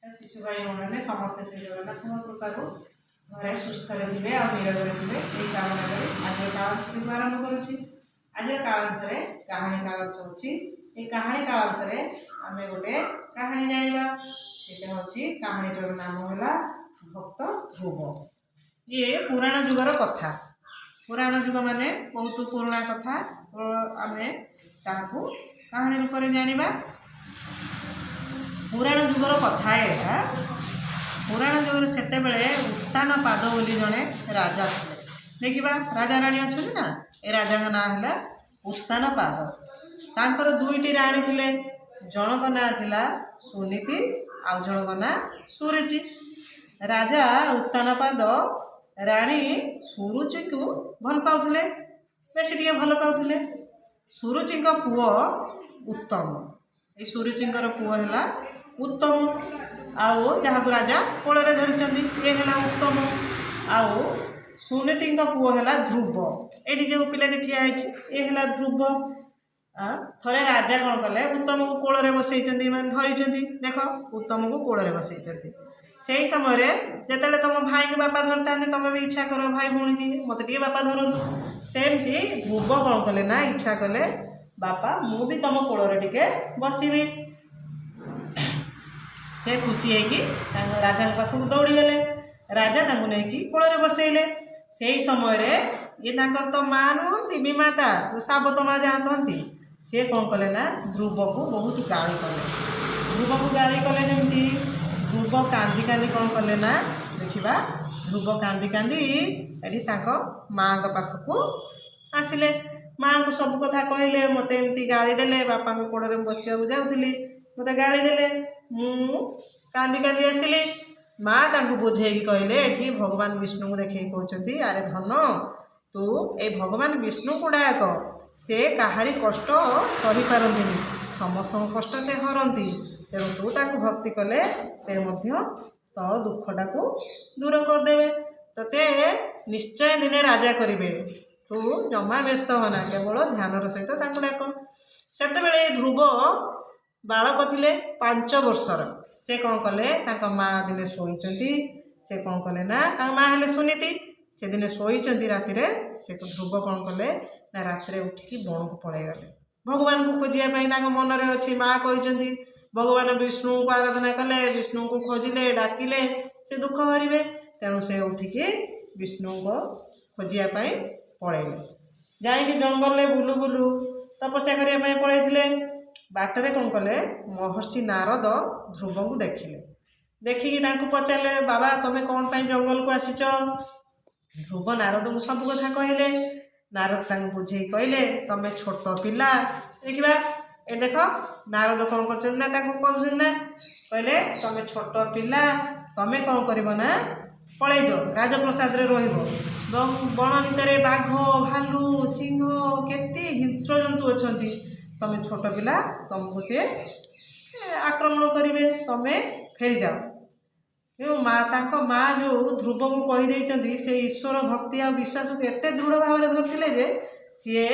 ଶିଶୁ ଭାଇ ଭଉଣୀମାନେ ସମସ୍ତେ ଶ୍ରୀ ଜଗନ୍ନାଥଙ୍କ କୃପାରୁ ଘରେ ସୁସ୍ଥରେ ଥିବେ ଆଉ ନିରୋଗରେ ଥିବେ, ଏହି କାମନା କରି ଆଜିର କାଳାଂଶଟିକୁ ଆରମ୍ଭ କରୁଛି। ଆଜିର କାଳାଂଶରେ କାହାଣୀ କାଳାଂଶ ଅଛି। ଏହି କାହାଣୀ କାଳାଂଶରେ ଆମେ ଗୋଟେ କାହାଣୀ ଜାଣିବା। ସେଇଟା ହେଉଛି, କାହାଣୀଟିର ନାମ ହେଲା ଭକ୍ତ ଧ୍ରୁବ। ଇଏ ପୁରାଣ ଯୁଗର କଥା। ପୁରାଣ ଯୁଗ ମାନେ ବହୁତ ପୁରୁଣା କଥା। ଆମେ ତାହାକୁ କାହାଣୀ ରୂପରେ ଜାଣିବା। ପୁରାଣ ଯୁଗର କଥା ଏହା। ପୁରାଣ ଯୁଗରେ ସେତେବେଳେ ଉତ୍ତାନ ପାଦ ବୋଲି ଜଣେ ରାଜା ଥିଲେ। ଦେଖିବା, ରାଜା ରାଣୀ ଅଛନ୍ତି ନା? ଏ ରାଜାଙ୍କ ନାଁ ହେଲା ଉତ୍ତାନ ପାଦ। ତାଙ୍କର ଦୁଇଟି ରାଣୀ ଥିଲେ। ଜଣଙ୍କ ନାଁ ଥିଲା ସୁନୀତି, ଆଉ ଜଣଙ୍କ ନାଁ ସୁରୁଚି। ରାଜା ଉତ୍ତାନ ପାଦ ରାଣୀ ସୁରୁଚିକୁ ଭଲ ପାଉଥିଲେ, ବେଶୀ ଟିକେ ଭଲ ପାଉଥିଲେ। ସୁରୁଚିଙ୍କ ପୁଅ ଉତ୍ତମ। ଏଇ ସୁରୁଚିଙ୍କର ପୁଅ ହେଲା ଉତ୍ତମ, ଆଉ ଯାହାକୁ ରାଜା କୋଳରେ ଧରିଛନ୍ତି, ଇଏ ହେଲା ଉତ୍ତମ। ଆଉ ସୁନୀତିଙ୍କ ପୁଅ ହେଲା ଧ୍ରୁବ। ଏଇଠି ଯେଉଁ ପିଲାଟି ଠିଆ ହେଇଛି, ଇଏ ହେଲା ଧ୍ରୁବ। ଥରେ ରାଜା କ'ଣ କଲେ? ଉତ୍ତମକୁ କୋଳରେ ବସେଇଛନ୍ତି, ମାନେ ଧରିଛନ୍ତି। ଦେଖ, ଉତ୍ତମକୁ କୋଳରେ ବସେଇଛନ୍ତି। ସେଇ ସମୟରେ ଯେତେବେଳେ ତମ ଭାଇଙ୍କୁ ବାପା ଧରିଥାନ୍ତି, ତମେ ବି ଇଚ୍ଛା କର ଭାଇ ଭଉଣୀକି, ମୋତେ ଟିକେ ବାପା ଧରନ୍ତୁ। ସେମିତି ଧ୍ରୁବ କ'ଣ କଲେ ନା, ଇଚ୍ଛା କଲେ, ବାପା, ମୁଁ ବି ତମ କୋଳରେ ଟିକେ ବସିବି। ସେ ଖୁସି ହେଇକି ତାଙ୍କ ରାଜାଙ୍କ ପାଖକୁ ଦୌଡ଼ିଗଲେ। ରାଜା ତାଙ୍କୁ ନେଇକି କୋଳରେ ବସେଇଲେ। ସେଇ ସମୟରେ ଇଏ ତାଙ୍କର ତ ମା ନୁହନ୍ତି, ବିମାତା, ଯୋଉ ସାବତ ମା ଯାହା କହନ୍ତି, ସିଏ କ'ଣ କଲେ ନା ଧ୍ରୁବକୁ ବହୁତ ଗାଳି କଲେ। ଧ୍ରୁବକୁ ଗାଳି କଲେ ଯେମିତି, ଧ୍ରୁବ କାନ୍ଦି କାନ୍ଦି କ'ଣ କଲେ ନା, ଦେଖିବା, ଧ୍ରୁବ କାନ୍ଦି କାନ୍ଦି ଏଠି ତାଙ୍କ ମାଆଙ୍କ ପାଖକୁ ଆସିଲେ। ମାଆଙ୍କୁ ସବୁ କଥା କହିଲେ, ମୋତେ ଏମିତି ଗାଳି ଦେଲେ, ବାପାଙ୍କ କୋଳରେ ମୁଁ ବସିବାକୁ ଯାଉଥିଲି, ମୋତେ ଗାଳି ଦେଲେ, ମୁଁ କାନ୍ଦି କାନ୍ଦି ଆସିଲି। ମା ତାଙ୍କୁ ବୁଝେଇକି କହିଲେ, ଏଠି ଭଗବାନ ବିଷ୍ଣୁଙ୍କୁ ଦେଖେଇକି କହୁଛନ୍ତି, ଆରେ ଧନ, ତୁ ଏଇ ଭଗବାନ ବିଷ୍ଣୁଙ୍କୁ ଡାକ। ସେ କାହାରି କଷ୍ଟ ସହିପାରନ୍ତିନି, ସମସ୍ତଙ୍କ କଷ୍ଟ ସେ ହରନ୍ତି। ତେଣୁ ତୁ ତାଙ୍କୁ ଭକ୍ତି କଲେ ସେ ମଧ୍ୟ ତୋ ଦୁଃଖଟାକୁ ଦୂର କରିଦେବେ। ତୋତେ ନିଶ୍ଚୟ ଦିନେ ରାଜା କରିବେ। ତୁ ଜମା ବ୍ୟସ୍ତ ହନା, କେବଳ ଧ୍ୟାନର ସହିତ ତାଙ୍କୁ ଡାକ। ସେତେବେଳେ ଧ୍ରୁବ ବାଳକ ଥିଲେ, 5 ବର୍ଷର। ସେ କ'ଣ କଲେ? ତାଙ୍କ ମା ଦିନେ ଶୋଇଛନ୍ତି। ସେ କ'ଣ କଲେ ନା, ତାଙ୍କ ମା ହେଲେ ସୁନୀତି। ସେ ଦିନେ ଶୋଇଛନ୍ତି ରାତିରେ। ସେ ଧ୍ରୁବ କ'ଣ କଲେ ନା, ରାତିରେ ଉଠିକି ବଣକୁ ପଳେଇଗଲେ ଭଗବାନଙ୍କୁ ଖୋଜିବା ପାଇଁ। ତାଙ୍କ ମନରେ ଅଛି, ମା କହିଛନ୍ତି, ଭଗବାନ ବିଷ୍ଣୁଙ୍କୁ ଆରାଧନା କଲେ, ବିଷ୍ଣୁଙ୍କୁ ଖୋଜିଲେ, ଡାକିଲେ ସେ ଦୁଃଖ ହରିବେ। ତେଣୁ ସେ ଉଠିକି ବିଷ୍ଣୁଙ୍କ ଖୋଜିବା ପାଇଁ ପଳେଇଲେ। ଯାଇକି ଜଙ୍ଗଲରେ ବୁଲୁ ବୁଲୁ, ତପସ୍ୟା କରିବା ପାଇଁ ପଳେଇଥିଲେ। ବାଟରେ କ'ଣ କଲେ? ମହର୍ଷି ନାରଦ ଧ୍ରୁବଙ୍କୁ ଦେଖିଲେ। ଦେଖିକି ତାଙ୍କୁ ପଚାରିଲେ, ବାବା, ତମେ କ'ଣ ପାଇଁ ଜଙ୍ଗଲକୁ ଆସିଛ? ଧ୍ରୁବ ନାରଦଙ୍କୁ ସବୁ କଥା କହିଲେ। ନାରଦ ତାଙ୍କୁ ବୁଝେଇ କହିଲେ, ତମେ ଛୋଟ ପିଲା। ଦେଖିବା, ଏ ଦେଖ, ନାରଦ କ'ଣ କରୁଛନ୍ତି ନା, ତାଙ୍କୁ କହୁଛନ୍ତି ନା, କହିଲେ, ତମେ ଛୋଟ ପିଲା, ତମେ କ'ଣ କରିବ ନା, ପଳେଇଯାଅ, ରାଜପ୍ରସାଦରେ ରହିବ। ଏବଂ ବଣ ଭିତରେ ବାଘ, ଭାଲୁ, ସିଂହ, କେତେ ହିଂସ୍ର ଜନ୍ତୁ ଅଛନ୍ତି। ତମେ ଛୋଟ ପିଲା, ତମକୁ ସେ ଆକ୍ରମଣ କରିବେ, ତମେ ଫେରିଯାଅ। ଏବଂ ମା, ତାଙ୍କ ମା ଯେଉଁ ଧ୍ରୁବକୁ କହିଦେଇଛନ୍ତି, ସେ ଈଶ୍ୱର ଭକ୍ତି ଆଉ ବିଶ୍ୱାସକୁ ଏତେ ଦୃଢ଼ ଭାବରେ ଧରିଥିଲେ ଯେ ସିଏ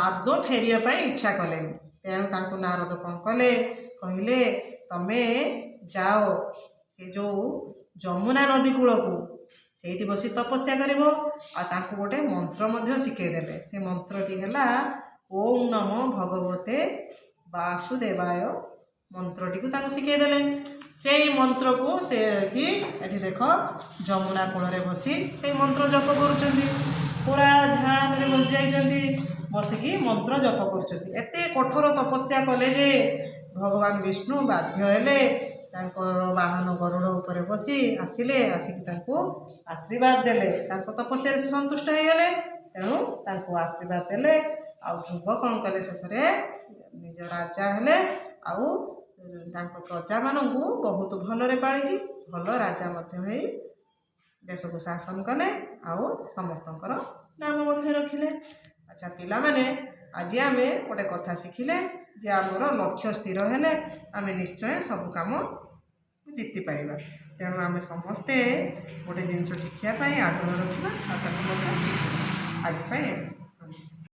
ଆଦୌ ଫେରିବା ପାଇଁ ଇଚ୍ଛା କଲେନି। ତେଣୁ ତାଙ୍କୁ ନାରଦ କ'ଣ କଲେ? କହିଲେ, ତମେ ଯାଅ ସେ ଯେଉଁ ଯମୁନା ନଦୀ କୂଳକୁ, ସେଇଠି ବସି ତପସ୍ୟା କରିବ। ଆଉ ତାଙ୍କୁ ଗୋଟେ ମନ୍ତ୍ର ମଧ୍ୟ ଶିଖେଇ ଦେଲେ। ସେ ମନ୍ତ୍ରଟି ହେଲା ଓಂ ନମୋ ଭଗବତେ ବାସୁଦେବାୟ। ମନ୍ତ୍ରଟିକୁ ତାଙ୍କୁ ଶିଖେଇ ଦେଲେ। ସେଇ ମନ୍ତ୍ରକୁ ସେ କି ଏଠି ଦେଖ, ଯମୁନା କୂଳରେ ବସି ସେଇ ମନ୍ତ୍ର ଜପ କରୁଛନ୍ତି। ପୁରା ଧ୍ୟାନରେ ବସି ଯାଇଛନ୍ତି। ବସିକି ମନ୍ତ୍ର ଜପ କରୁଛନ୍ତି। ଏତେ କଠୋର ତପସ୍ୟା କଲେ ଯେ ଭଗବାନ ବିଷ୍ଣୁ ବାଧ୍ୟ ହେଲେ, ତାଙ୍କର ବାହନ ଗରୁଡ଼ ଉପରେ ବସି ଆସିଲେ। ଆସିକି ତାଙ୍କୁ ଆଶୀର୍ବାଦ ଦେଲେ। ତାଙ୍କ ତପସ୍ୟାରେ ସେ ସନ୍ତୁଷ୍ଟ ହେଇଗଲେ, ତେଣୁ ତାଙ୍କୁ ଆଶୀର୍ବାଦ ଦେଲେ। ଆଉ ଧ୍ରୁବ କ'ଣ କଲେ? ଶେଷରେ ନିଜ ରାଜା ହେଲେ ଆଉ ତାଙ୍କ ପ୍ରଜାମାନଙ୍କୁ ବହୁତ ଭଲରେ ପାଳିକି ଭଲ ରାଜା ମଧ୍ୟ ହେଇ ଦେଶକୁ ଶାସନ କଲେ ଆଉ ସମସ୍ତଙ୍କର ନାମ ମଧ୍ୟ ରଖିଲେ। ଆଚ୍ଛା ପିଲାମାନେ, ଆଜି ଆମେ ଗୋଟେ କଥା ଶିଖିଲେ ଯେ ଆମର ଲକ୍ଷ୍ୟ ସ୍ଥିର ହେଲେ ଆମେ ନିଶ୍ଚୟ ସବୁ କାମ ଜିତିପାରିବା। ତେଣୁ ଆମେ ସମସ୍ତେ ଗୋଟେ ଜିନିଷ ଶିଖିବା ପାଇଁ ଆଗ୍ରହ ରଖିବା ଆଉ ତାକୁ ମଧ୍ୟ ଶିଖିବା। ଆଜି ପାଇଁ ଏତିକି।